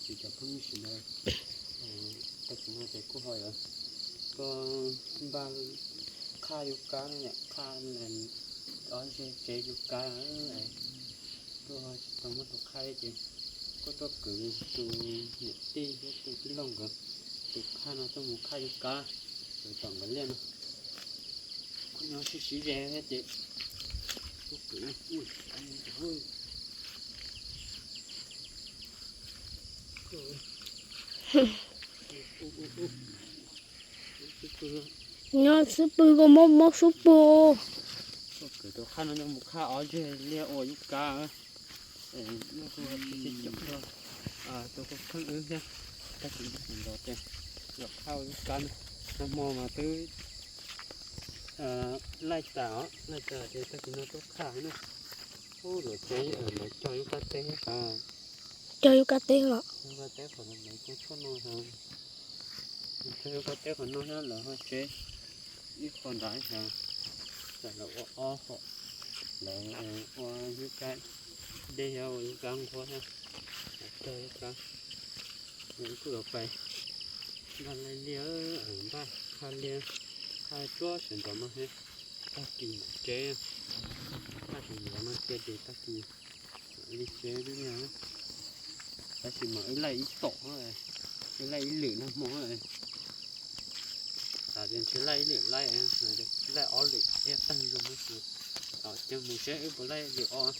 Chỉ cho không biết gì đâu. Ờ, ta cũng nói thế cũng hỏi rồi. Có ba khá vô cá này, khá là có dễ chế vô cá này. Có chỉ có một tụ khá đấy chứ. Có tụ cử tụ nhật ti, có tụ cái lông cơ. Tụ khá nó trong một khá vô cá. Tụ tổng cái liên. Có nó xí xí dễ hết chứ. Tụ cử, ui, ui, ui. Ui. ຍອດຊຸບປືກໍມົກມົກຊຸບປື. ໂອ້ ເກີດຕົວຂ້ານ້ອງຍັງບໍ່ຂ້າເອົາເດ ເລຍໂອຢູ່ກາງ. ເອີ ມັນຄືວ່າຊິຈົບແລ້ວ ອ່າ ຕົວກໍເພິ່ງອຶນເນາະ ຕະກີ້ເຫັນບໍ່ເຕັມ ຢາກເຂົ້າຢູ່ກັນ ນຳໝໍມາຕື້ ເອີ ໄລ່ຕາເນາະ ໄລ່ຕາເດ ຕະກີ້ນ້ອງຕົວຂ້າເນາະ. ໂອ້ ຫຼວງໃຈ ເອີ ຫຼວງຈອຍຢູ່ກາເຕ ອ່າ ຈອຍຢູ່ກາເຕເນາະ ຢູ່ກາເຕ ຂອງມັນກໍຊົນເນາະ. ເອີ ກໍເຈົ້າຂອງນ້ອງນັ້ນລະ ເຮົາເຈ ອີກຄົນຫຼາຍຫາ ແຕ່ລະອໍ ອໍ ເຂົາ ລະ ເອີ ອໍ ຢູ່ກາງ ເດ ເຮົາຢູ່ກາງຄົນນະ ເຈົ້າຢູ່ກາງ ເອີ ຄືເອົາໄປ ບ້ານໄລ່ເລຍ ເອີ ບ້ານຄາເລຍ ຄາຈົວ ສຽງດອກມາເຮັດ ຕາກີເຈ ຕາກີດອກມາເຈ ເດ ຕາກີ ເອີ ເຈ ເດ ເນາະ. ແຕ່ຊິມາເອີ ໄລ່ອີ່ສອງເອີ ໄລ່ອີ່ເຫຼືອນະໝໍເອີ ຖ້າເປັນຊິໄລ່ເຫຼືອໄລ່ເອີ ໄລ່ອອກເຫຼືອເຮັດຕັ້ງຢູ່ມື້ ເອົາ ຈັ່ງມື້ເຊບໍ່ໄລ່ເຫຼືອອອກ.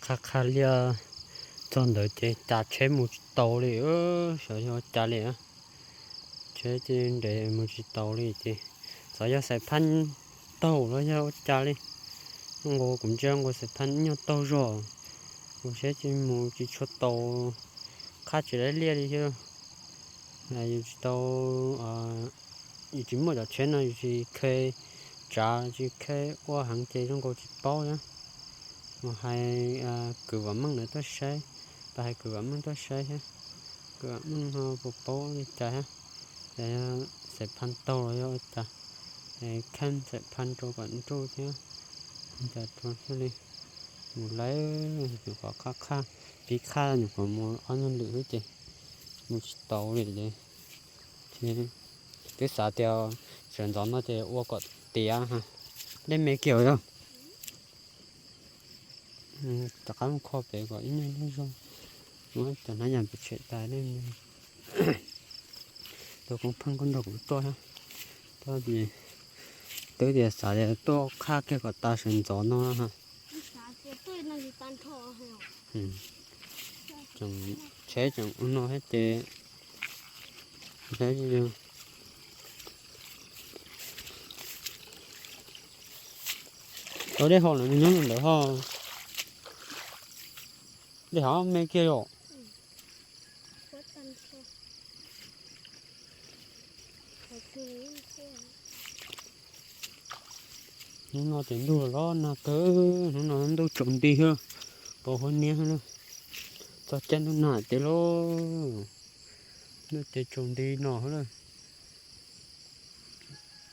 ຄ່າ ຄ່າເລຍ ຕອນເດີເຈ ຈາດເຊໝູຊິໂຕເລີຍ ເອີ ສາວເທວຈາເລຍ ເຊເຈເດໝູຊິໂຕເລີຍເຈ ສາວຢາກໃສ່ພັນໂຕລະ ຢາກໂອຈາເລີຍ ໂງກຸມເຈີ ໂງໃສ່ພັນຍອດໂຕຈໍ ໂອເຊເຈໝູຈິຊົດໂຕ ຄ່າຈະໄດ້ເລຍເລີຍ ອາ ຢູຈິໂຕ ອາ ຢູຈິໝົດດອກເຊນນະ ຢູຈິເຄີຍຈາ ຢູຈິເຄີຍອວະຫັງເຈ ໂງໂກຈິໂປ້ຍະ ບໍ່ໃຫ້ ອາ ກືອວາມຶງເດີຕົວໃຊ້ ປະໃຫ້ກືອວາມຶງຕົວໃຊ້ຮະ ກືອວາມຶງເຮົາບໍ່ໂປ້ໃຈຮະ ແຕ່ໃສ່ພັນໂຕລະຍອດຈາ ໃຫ້ແຄມໃສ່ພັນໂຕກ່ອນໂຕເທ ຈາໂຕເທເລີຍ ໝູໄລ ຢູ່ກໍຄ່າ ຄ່າ ປີຄ່າຢູ່ກໍໝູອັນນັ້ນເລີຍເຈ ໝູຊິໂຕເລີຍເດ. ເທ ເຕສາຕຽວ ເສີນຕອນມາເຕອວກອດເຕຍຮະ ເລັນແມ່ກ່ຽວເດີ ອືມ ຕະກຳຂໍເປກວ່າອີ່ຫຍັງໂລໂຊ ໂອ້ຍ ຕອນນັ້ນຍັງໄປເຊດຕາຍເລີຍ ໂຕຄົງພັງຄົນດອກຕົວຮະ ໂຕດີ ເຕສາຕຽວໂຕຄ່າແກ່ກອດຕາເສີນຕອນເນາະຮະ ອືມ ຈັ່ງແຊຈັ່ງອຸນເນາະໃຫ້ເຕ ໄດ້ຢູ່ ເຮົາໄດ້ຮອດແລ້ວ ຍັງໄດ້ຮອດ ໄດ້ຫາແມ່ເກຍ ໜູນອນເຕັມດູຫຼໍນາເກີ ໜູນອນດູຈົນດີເຮີ ບໍ່ຫົວເນຍເຮີ ຈອດແຈ້ນດູໜ້າເຕໂລ ດູເຕຈົນດີໜໍເຮີ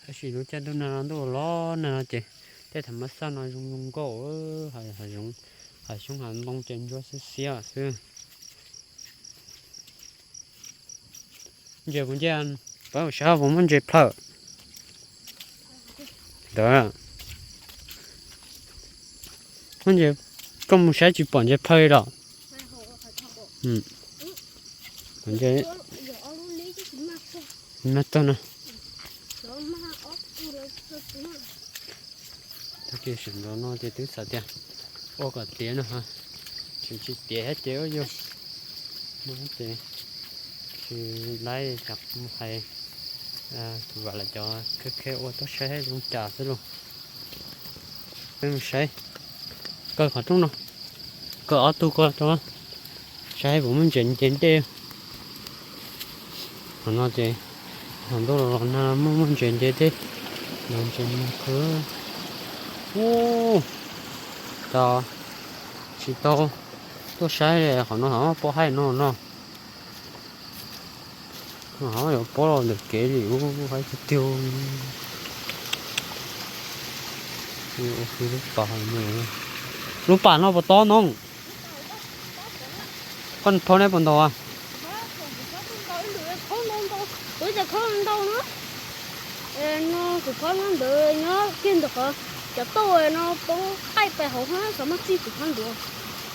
ອາຊີດູແຈ້ນດູໜ້າດູຫຼໍນາເຈ ແຕ່ທຳມະຊາດນະ ຍຸງຍຸງກໍ ເອີ ຫາ ຫາຍຸງ ຫາຊຸງຫາລົງເຈນຍົວເສຍເສຍ ເຈບຸນເຈອັນ ປາວຊາວບໍ່ມັນເຈເພີ ເດີ ມັນຈະ ກໍບໍ່ໃຊ້ຈິປ່ອນຈະເພີດອກ ອືມ ມັນຈະ ມັນຕົນນະ ຕະກີ້ເສີນໂລນອນເຈ ຕຶສາເຕຍ ໂອກະເຕຍນະຮະ ຊິເຕຍໃຫ້ເຕຍຢູ່ ມາເຕຍ ຊິໄລ່ຈັບໝູ່ໄຄ ອາ ຖືວ່າລະຈອ ເຄີຍໆ ໂອໂຕໃຊ້ໃຫ້ລຸງຈາຊະລູກ ເປັນໃຊ້ ເກີດຂອງຕຸງເນາະ ເກີດເອົາຕູ້ກ່ອນຕົວ ໃຊ້ບໍ່ມັນເຢັນເຢັນເດ້ ຂອງເນາະເຈ ຂອງຕຸງລອນນາ ມັນເຢັນເຢັນເດ້ ນອນເຢັນຄື ໂອ້ ຕາ ຊິໂຕ ໂຕໃຊ້ເດ້ ຂອງເນາະ ເຮົາບໍ່ໃຫ້ເນາະເນາະ. ເຮົາຢາກປົດເອົາເດັກເກລີ້ ໂອ້ ໃຫ້ເຕີວ ໂອ້ ຄືລູກປາເນາະ ລູກປາເນາະ ບໍ່ຕ້ອງນ້ອງ ເພິ່ນເຜົາໄດ້ປານໃດອະ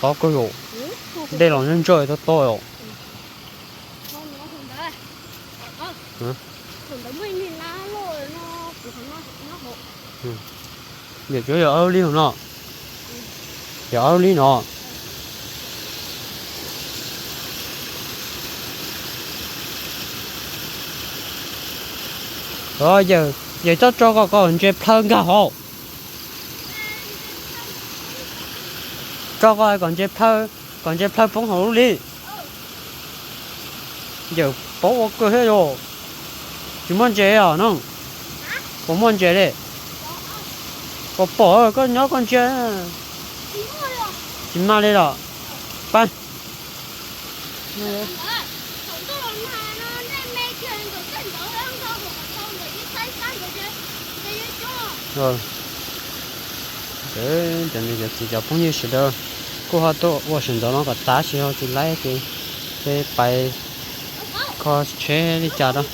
ອໍ ກໍໂຍ ເດລອນຍັງຈ່ອຍໂຕໂຕໂຍ ຮະ ອືມ ດຽວເຈົ້າຢ່າເອົາລີ້ເນາະ ຢ່າເອົາລີ້ເນາະ ເອີ ຢ່າ ຢ່າເຈົ້າຈ່ອຍກໍ ກໍເຈັບເພີງກະເຮົາ ເຈົ້າກໍກ່ອນເຈັບເພີງ ກ່ອນເຈັບເພີງປົງເຮົາລູກລີ້ ເດີ ປົກໂອເກີເຮັດໂອ ຊິມ່ວນເຈເນາະ ບໍ່ມ່ວນເຈເດ້ ບໍ່ປົກ ເອີ ກໍຍໍກ່ອນເຈ ຊິມາເລີຍເນາະ ໄປ. ເອີ ເອີ ຈະມີແຕ່ຊິຈະພົງຍືດຊິເດີ ກູເຮົາໂຕວ່າຊິນດອນເຮົາກໍຕາຊິເຮົາຊິໄລ່ເກ ເກໄປ ຂໍເຊລິຈາດເນາະ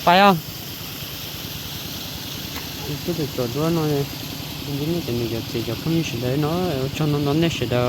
ໄປເອົາ ຄືຈະຈອດດ້ວຍເນາະ ນີ້ຈະມີແຕ່ຊິຈະພົງຍືດຊິເດີເນາະ ເອົາຊ່ອງນອນໆ ນີ້ຊິເດີ.